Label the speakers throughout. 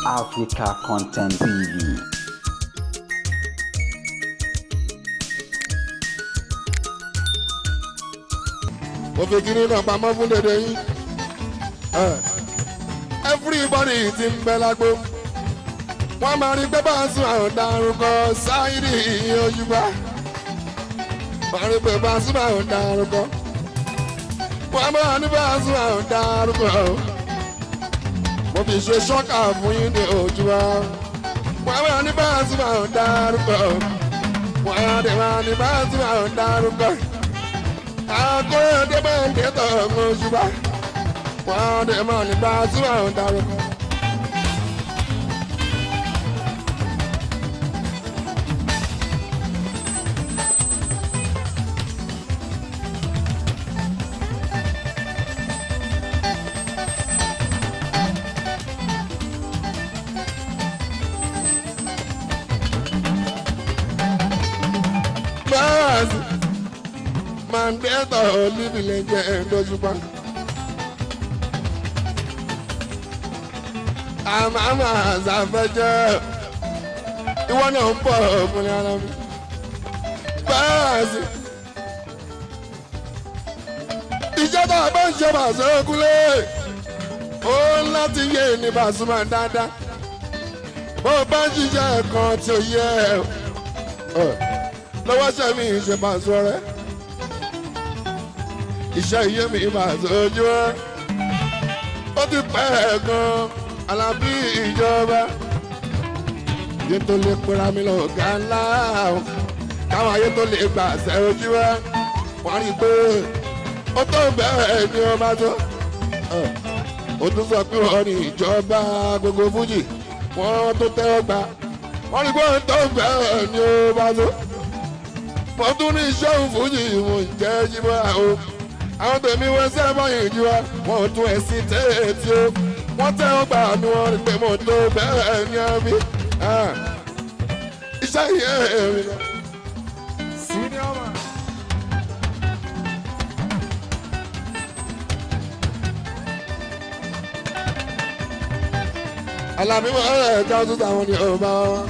Speaker 1: Africa Content TV.
Speaker 2: Mo fi kíní náà pamọ́ fún dédé yín. Everybody ti ń bẹ lágbo. Wọ́n máa rí pé bá a sún àwọn dárúkọ Sáyídì Òṣùpá. Wọ́n rí pé bá a sún àwọn dárúkọ. Wọ́n máa ní bá a sún àwọn dárúkọ. Mo fi ṣe ṣọ́kà fún yín ní Òṣùpá. Wọ́n máa ní bá a sún àwọn dárúkọ. Wọ́n máa ní bá a sún àwọn dárúkọ. Akóyọ̀dé máa ń dé tọ̀ọ̀mù Òṣùpá. Wọ́n dé máa ní bá a sún àwọn dárúkọ. Báàsì Mandela olúbilẹ̀ jẹ́ ẹ̀ńdọ́júpá. Àmàmà àzàfẹ́jẹ́ ìwọ náà ń bọ̀ ọkùnrin ara mi. Báàsì ìjọba bá ń ṣe bàṣẹ okúnlé ó láti yé ní Pasuma dáadáa. Bó bá ń ṣiṣẹ́ kan tí ó yẹ lọ́wọ́ ṣe mi ṣe Paso rẹ̀ iṣẹ́ iye mi Paso ojú ẹ̀ ó ti pẹ́ gan Alábí ìjọba yé tó lè pera mi lọ́gá ńlá káwọn ayé tó lè gbà ṣe ojú ẹ̀ wọ́n rí i pé ó tó bẹ́ẹ̀ ni ó bá tó ó tún sọ pé wọ́n ní ìjọba gbogbo fújì wọ́n tó tẹ́wọ́ gbà wọ́n rí i pé ó tó bẹ́ẹ̀ ni ó bá tó. Mo tún ní iṣẹ́ òfújì mo jẹ́ jíbọ́ o. Àwọn tèmi wọ́n sẹ́wọ̀n yìí wá, wọ́n tún ẹ̀sìn tẹ́ẹ̀tì o. Wọ́n tẹ́wọ́ gbà mí wọ́n rí pé mo tó bẹ́ẹ̀ ní ẹbí. Iṣẹ́ yìí èmi lọ.
Speaker 3: Senior man.
Speaker 2: Àlàbí wọn rẹ̀ ká tún táwọn ní ọba wọn.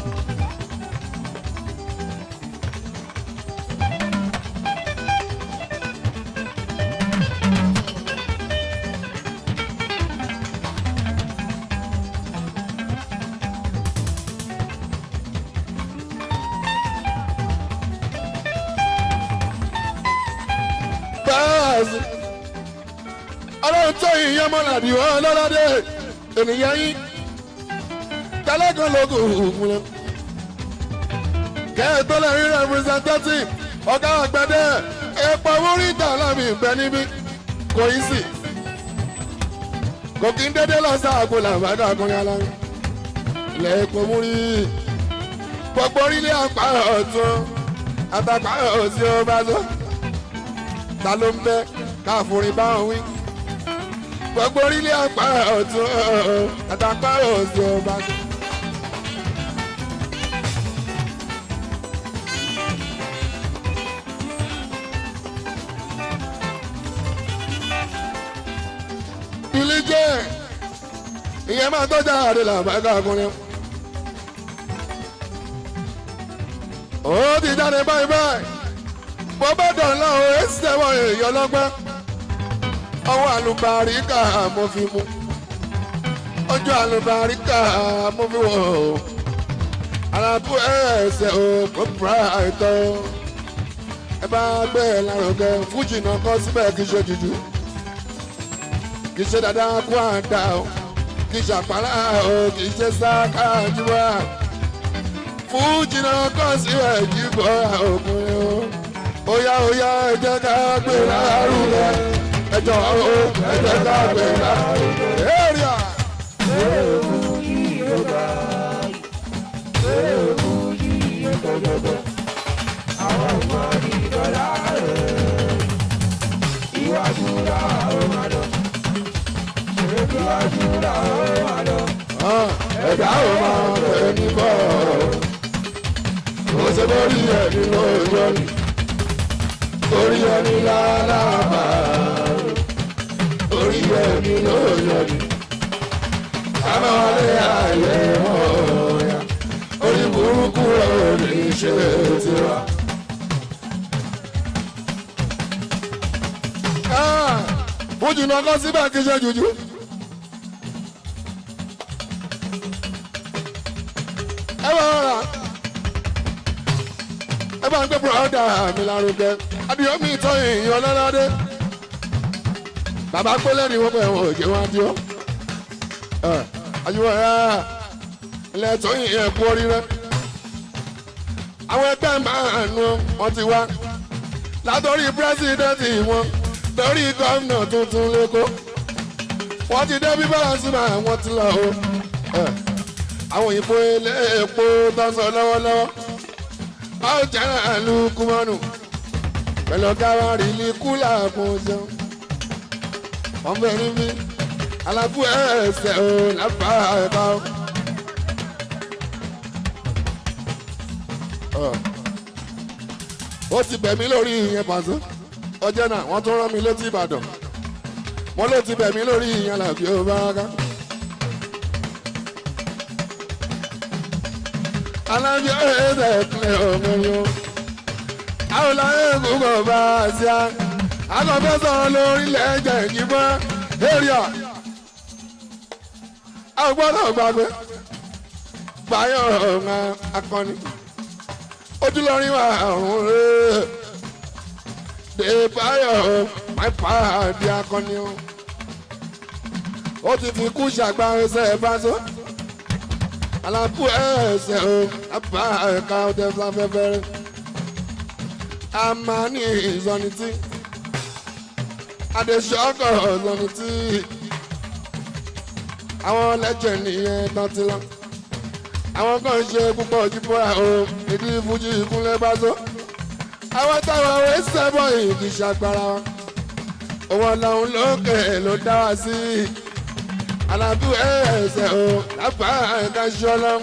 Speaker 2: Báàsì ọlọ́run tó ìyẹn mọ́làdì wọn lọ́lọ́dẹ ènìyàn yín tẹ́lẹ̀kan lóko òkúnlẹ̀ kẹ́ẹ̀tọ́ lè rí representative ọ̀gá àgbẹ̀dẹ epo múrítà lámì ìbẹ́ níbí kò í sì kò kí ń dédé lọ sáàgó làbàdà akọrin alámi ilẹ̀ epo múrí gbogbo orílẹ̀ apá ọ̀tún àtàpá òsì ọba tó ta ló ń bẹ káfùrín bá wọn wí gbogbo orílẹ̀ apá ọ̀tún àtàpá òsì ọba tó. Ilé jẹ́ ìyẹn máa tọ́jà àdé làbágà ọkùnrin. Ó ti jáde báyìí báyìí. Bó bá dọ̀la o, èsì tẹ̀wọ̀n èèyàn lọ́gbọ́n. Ọwọ́ àlùbáríkà mo fi mú. Ojú àlùbáríkà mo fi wọ̀ o. Àlàbù ẹsẹ̀ o, pòpùrà àìtọ́. Ẹ bá gbé e lárugẹ, fújì náà kọ́ síbẹ̀ kí ṣe jùjú. Kì í ṣe dada kó àdá o, kì í ṣàpárá o, kì í ṣe sáká jùlọ. Fújì náà kọ́ síbẹ̀ kí bọ́ òkun o. Óyá óyá ẹ jẹ́ ká gbé lárugẹ, ẹ jọ̀ọ́ o, ẹ jẹ́ ká gbé lárugẹ. Èrìà. Ẹ̀dá ò máa fẹ́ ní bọ́ ó ṣe borí ẹni lójó ni orí ẹni lálábà orí ẹni lójó ni ká máa wọlé ayé. ní ṣe tiwa. Fújì náà kọ́ síbẹ̀ kí ṣe jùjú. Ẹ bá rà ẹ bá ń gbé bùrọ̀dà mi lárugẹ. Adìyẹ mi tọ́ ìyìn ọlọ́ládé. Bàbá pélé ni wọ́n pẹ̀ wọ́n òjò wọn adìyẹ. Àyùwọ̀ ẹ̀ ilẹ̀ tó yìn ẹ̀ kú oríire. Àwọn ẹgbẹ́ máa nu wọn ti wá. Látọ̀rí pírẹ́sìdẹ́ǹtì wọn lórí gómìnà tuntun lẹ́kọ̀ọ́. Wọ́n ti dé bí bálánsì máa wọ́n ti lọ o. Àwọn òyìnbó eléèpo tó ń sọ lọ́wọ́lọ́wọ́. A ó jẹ́ àlù kúmọ́nù. Pẹ̀lú káwárí ní kúlà kún jẹun. Wọ́n bẹ̀ níbí. Alábú ẹsẹ̀ o lábá ẹ̀ka o. Ó ti bẹ̀ mí lórí ìyẹn pàṣẹ. Ọjọ́ náà wọ́n tún rán mi létí Ìbàdàn. Wọ́n ló ti bẹ̀ mí lórí ìyẹn làbí ó bá ká. Alábí ẹsẹ̀ ìpínlẹ̀ ọmọrin o. Àwọn làwọn èkó bá a ṣe á. Àkọ́fẹ́ sọ̀rọ̀ lórílẹ̀ ẹ̀jẹ̀ ìjìbọn. Area. A gbọ́dọ̀ gbàgbé. Báyọ̀ ọ̀hún akọni. Ojúlọ́rin wà ọ̀run rẹ̀. Dé Báyọ̀ my pàdé akọni o. Ó ti fi kú ṣàgbá ẹsẹ̀ báṣọ. Àlàkù ẹsẹ̀ o, àbá ẹ̀ka ọdẹ fúláfẹ́fẹ́ rẹ̀. A máa ní ìsọ̀nìtì. Adéṣọ́kọ̀ ìsọ̀nìtì. Àwọn lẹ́jẹ̀ nìyẹn tán ti lọ. Àwọn kan ṣe púpọ̀ jí fúnra o, ìdí fújì ìkúnlẹ̀ bá sọ. Àwọn táwọn àwọn ẹsẹ̀ bọ̀ yìí kì í ṣàgbára wọn. Òun ọlọ́run lókè ló dá wa sí. Alábí ẹsẹ̀ o, lábá ẹ̀ka ṣọlọ́.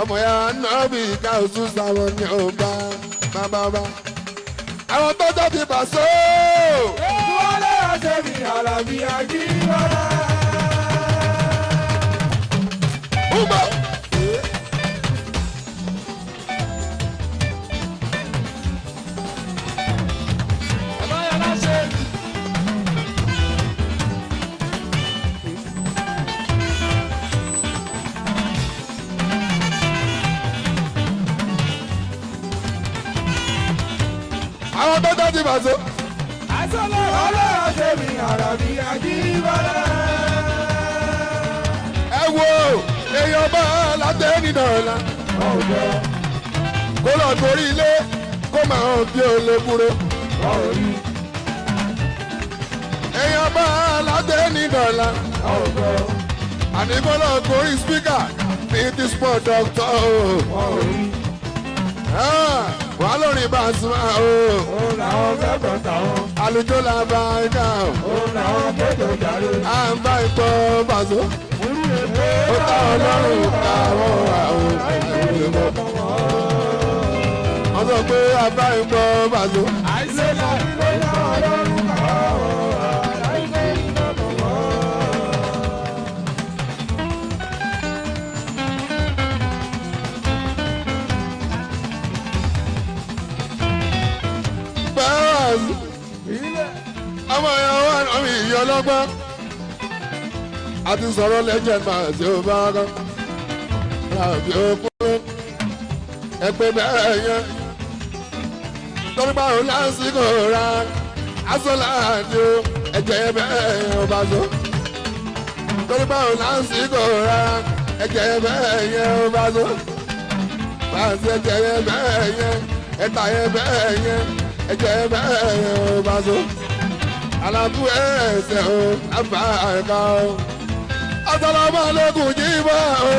Speaker 2: Ọmọ ya náà bí ká oṣù sáwọn ní ọba bábábá. Àwọn tó jẹ́ ti bà só.
Speaker 3: Wọlé ọ̀sẹ̀ mi, Àlàbí Ajíbọ́lá.
Speaker 2: Ugbọ́.
Speaker 3: Ọlọ́yọ̀lá ṣe.
Speaker 2: Àwọn tó jẹ́ ti bà só.
Speaker 3: Àìsàn wọlé ọ̀sẹ̀ mi, Àlàbí Ajíbọ́lá.
Speaker 2: Ẹ wo èèyàn bá látẹ̀ nínú ọ̀la.
Speaker 3: Ọ̀gbọ́,
Speaker 2: Kó lọ torí ilé kó máa hàn bí olóbúro.
Speaker 3: ọ̀rí,
Speaker 2: Èèyàn bá látẹ̀ nínú ọ̀la.
Speaker 3: ọ̀gbọ́,
Speaker 2: Àní kó lọ torí spíkà ní ti sport doctor o.
Speaker 3: ọ̀rí.
Speaker 2: Wà lórí Pasuma o.
Speaker 3: Òun làwọn fẹ́ gbọ́ tàwọn.
Speaker 2: Àlùjọ la bá ẹ̀ka o.
Speaker 3: Òun làwọn kéjọ jàre.
Speaker 2: À ń bá ipò Paso.
Speaker 3: Orí èpè
Speaker 2: Ó tá ọlọ́run káwọn àwọn òṣèlú. Wọ́n sọ pé a bá ipò Paso.
Speaker 3: Àìsàn ló yá ọlọ́run káwọn. Àìsàn ló yá ọlọ́run.
Speaker 2: Bẹ́ẹ̀
Speaker 3: Ilé.
Speaker 2: ọmọ ìyá wa ọmọ ìyá ọlọ́gbọ́n. A ti sọ̀rọ̀ legend máa ṣe ó bá kán. Àbí okùnrin ẹgbẹ́ bẹ́ẹ̀ yẹn. Torí báwo lásìkò ra aṣọ láàdì o, ẹ̀jẹ̀ bẹ́ẹ̀ yẹn ó bá so. Torí báwo lásìkò ra ẹ̀jẹ̀ bẹ́ẹ̀ yẹn ó bá so. Báńsì ẹ̀jẹ̀ bẹ́ẹ̀ yẹn, ẹ̀ta yẹn bẹ́ẹ̀ yẹn, ẹ̀jẹ̀ bẹ́ẹ̀ yẹn ó bá so. Alábú ẹsẹ̀ o, àbá ẹ̀ka o. Asalaamu alaikum jíbọ̀ o.